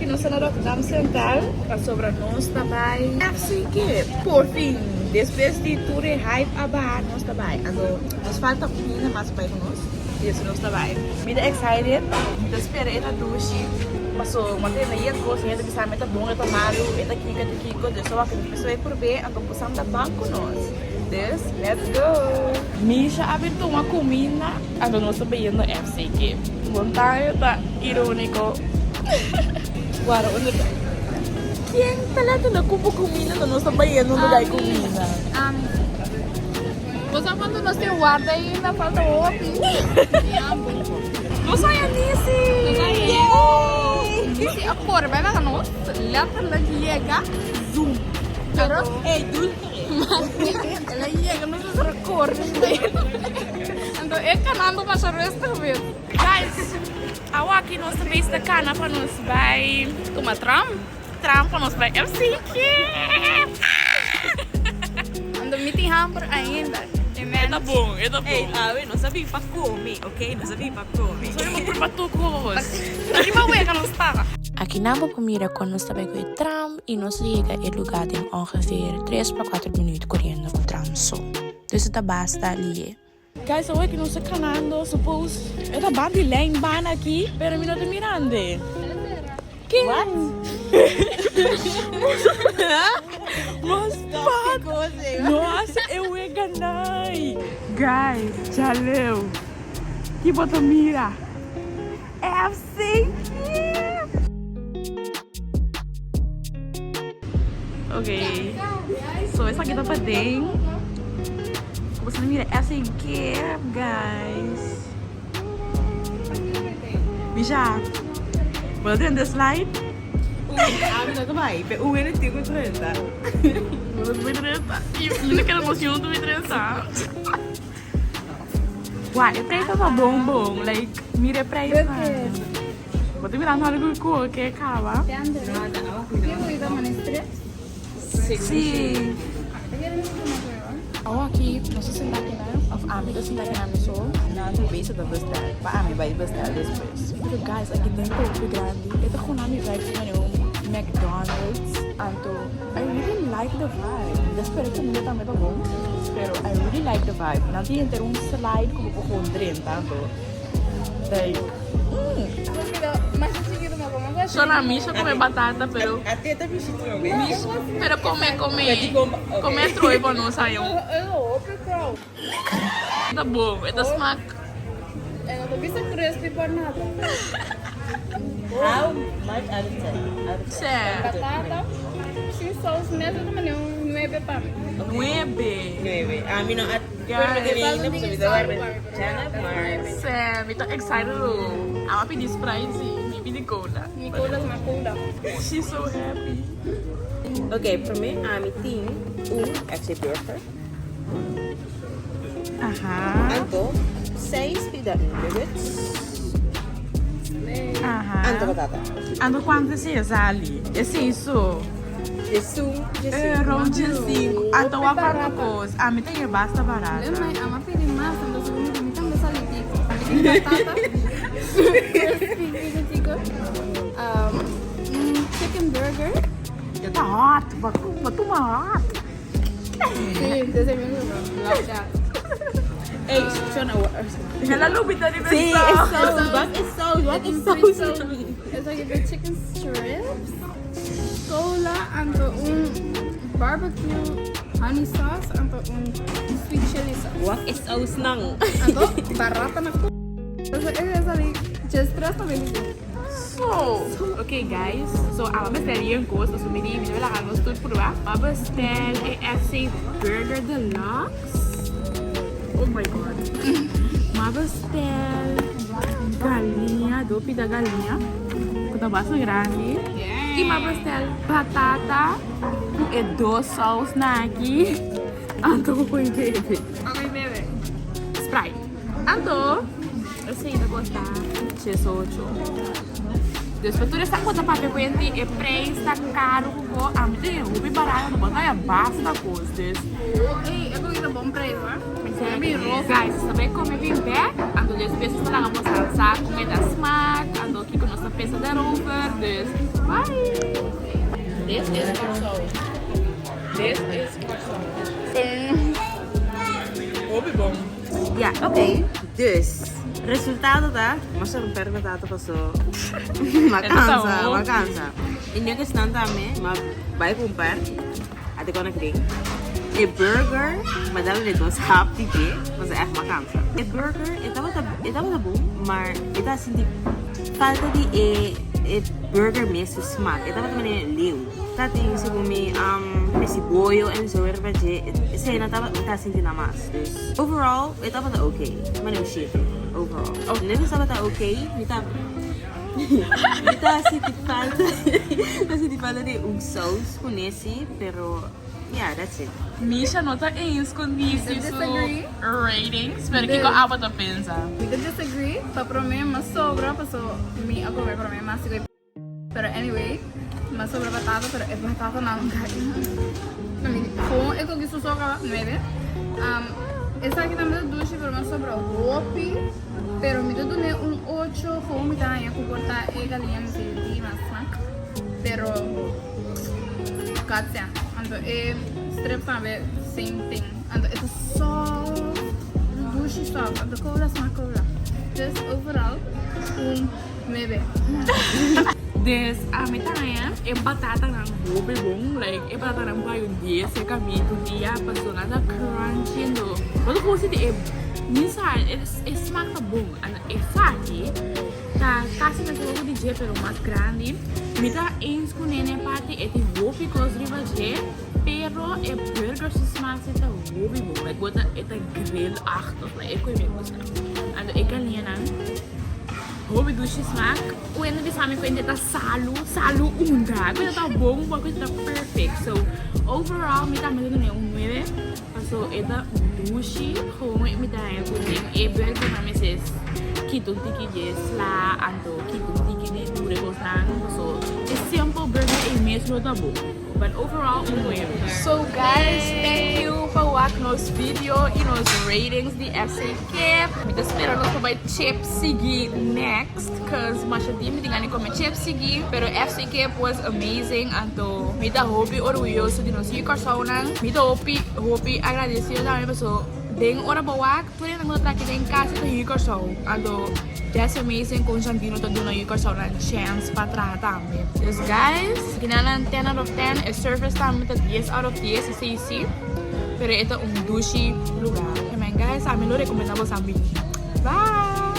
aki nos ta na Rotterdam Centraal pasobra nos ta bai FC Kip. Por fin, despues di tur e hype a baha nos ta bai. Anto nos falta un hende mas pa bai ku nos y eso nos ta bai. Mi ta excited, mi ta spera e ta dushi paso mi a tende yen cos hende bisa mi e ta bon e ta malu e ta kiko e ta kiko dus awor aki nos mester bai purbe anto bosan ta ban ku nos. Dus let's go! Misha a bin tuma cuminda anto nos ta bayendo FC Kip. Montaña ta irónico. Guarda unda ta. Ken ta lanta na cupo cuminda anto nos ta bayendo un lugar di cuminda? Ami. Bo sa cuanto nos tin warda ainda? Falta hopi. Nos haya Nisi! Yay! Nisi a core bai laga nos letterlijk yega zoom. Pero Ey, dulce. El a yega nos a sera kore Anto e kanando masha rustig mes. Guys, awaki nos ta bezig ta kana pa nos bai Tuma tram. Tram pa nos bai FC Kip. Anto mi tin hamber ainda. E ta bon, e ta bon. Ey, awe nos a bin pa come, ok? Nos a bin pa come. Nos a bin pa purba tur kos. Riba wega nos ta. Akinan bo por mira kon nos ta bai ku e tram i nos a yega e lugá den ongeveer tres pa kuater minuut koriendo ku tram so. Dus e ta basta lié. Guys, awor ki nos ta kanando, suppose e ta ban di lijn ban aki, pero mi no ta mirando. Ken? What? Mas pat no hasi e wega nai. Guys, djaleu. Ki bo ta mira? FC Kip! Ok, so esaki ta paden. Bo sa mira FC Kip, guys. Misha, bo ta drenta slide? Ami no ta bai, pe un hende tin ku drenta. Bo no ta bai drenta. Mi no kere nos yuntu bai drenta. Wak, e prijs ta bon bon, like mira e prijsnan. Bo ta mirando algu ku ke kaba? Si. Awo aki nos ta sinta akinan, of ami ta sinta akinan mi so. Nan ta bezig ta bestel, pa ami bai bestel despues. Pero guys, aki den ta hopi grandi. E ta guna mi vibe di manera un McDonald's. Anto I really like the vibe. Mi ta spera comida tambe ta bon, pero I really like the vibe. Nan tin henter un slide cu bo por gewoon drenta anto like mm. Solo mi sa come batata pero pero come come come troe pa nos ayo. Ta bon, e ta smaak. E no ta bisa crispy por nada. How much out of ten? Out of ten. Batata sin saus mes ta mane un nuebe pa mi. Nuebe. Nuebe. Ami no a purba di ainda pasobra mi ta warda Janet Mars. Se, mi ta excited lo. Ami a pidi Sprite si, mi pidi cola. Mi cola sma cola. She's so happy. Ok, prome ami tin un FC Burger. Aha. Anto, seis pida nuggets. Aha. Anto batata. Anto cuanto esey a sali? Esey so. Diesun, diesinku. Euro diesinku. Anto wak cuanto cos. Ami ta hir basta barata. Leu mai, ami a pidi mas, anto segun mi tambe sali pico. Ami tin batata, crispy pico chico, un chicken burger. E ta hot, bo tuma hot. Sí, desde mi mismo. Ey, shona. El a lubida riba e Sí, saus. e saus. Wak e saus, wak e saus. Esaki ta chicken strips, cola, anto un barbecue honey sauce, anto un sweet chili sauce. Wak e saus nan. Anto barata na cu. Esaki just tres ta bini. So, ok guys, so awa bestel yen kos pasobra mi di mi ta laga nos tur prueba. Mi a bestel e FC Burger Deluxe. Oh my god. Mi a bestel galiña, do pida galiña ku ta basta grandi. I mi a bestel batata ku e dos sausnan aki. Anto ku ko'i bebe. Sprite. Anto. Esei ta kosta diesocho. Dus pa tur esnan ku ta papia ku hende e preis ta karu ku bo, ami ta hende hopi barata, bo ta haya basta kos. Dus Ey, e koki ta bon preis, hoor. Guys, nos ta bai come bin bek, anto despues nos ta laga boso sa con e ta smaak, anto kico nos ta pensa daarover, dus bye! This is Kòrsou. This is Kòrsou. Hopi bon. Ja, oké. Dus, resultado ta, mas a romper batata paso m'a cansa, m'a cansa. E nuggetsnan tambe, m'a bai cu un par, a te gonna cree. E burger, m'a dal de dos hap di dje, paso echt m'a cansa. E burger, e tabata, e tabata bon, maar e ta sinti falta di e e burger mes su smaak. E tabata manera leu. Ta tin segun mi um, siboyo en zo riba dje, esei no tabata, ta sinti na mas. Dus overall e tabata ok, mane un shete overall. Nuggets tabata ok, mi ta mi ta sinti falta ta sinti falta di un saus ku nesi pero yeah that's it. Misha no ta eens ku Nisi su ratings, pero kiko abo ta pensa? Mi ta disagree, pa prome mas sobra paso mi a come prome mas. Pero anyway, m'a sobra batata, pero e batata nan Gewoon e koki su soka nueve. Esaki tambe ta dushi, pero m'a sobra hopi. Pero mi ta dun'é un ocho, gewoon mi ta haña ku por ta e galiña mi tin di mas smak. Pero katsia. Anto e strips tambe same thing. Anto e ta soft, e ta dushi soft. Anto kola smak kola. Dus overall un. Nuebe. Dus ami ta haña e batatanan hopi bon, like e batatanan por hay un dies cerca mi tur dia pasobra nan ta crunchy endo bo ta como sinti e mi sa e smaak ta bon anto esaki ta casi mes hopi di dje pero mas grandi mi ta eens cu nene parti e tin hopi cos riba dje pero e burger su smaak si ta hopi bon like bo ta e ta grill achtig like e cu mi gusta anto e galiñanan. Hopi dushi smaak. Un hende bisa mi ku hende ta salu, salu unda. Ku ta bon, ku ta perfect. So overall mi tambe ta duna un nuebe. Paso e ta dushi. Gewoon mi ta haña ku den e burger nan mester kita un tiki di e sla anto kita un tiki di tur e kosnan. Paso e simple burger ei mes lo ta bon. But overall un nuebe. So guys, thank you pa wak nos video y nos ratings di FC Kip. Mi ta spera nos por bai chips sigui next cause masha dia mi tin gana di come chips sigui. Pero FC Kip was amazing anto mi ta hopi orguyoso di nos yu Kòrsounan. Mi ta hopi hopi agradecido tambe paso den ora bo wak tur hende ku ta traki den kas ta yu Kòrsou. Anto that's amazing kon Jandino ta duna yu Kòrsounan chance pa traha tambe. Dus guys. Gina nan ten out of ten, e service tambe ta dies out of dies, esei si, pero e ta un dushi lugar. Amen guys, ami lo recomenda boso a bini. Bye!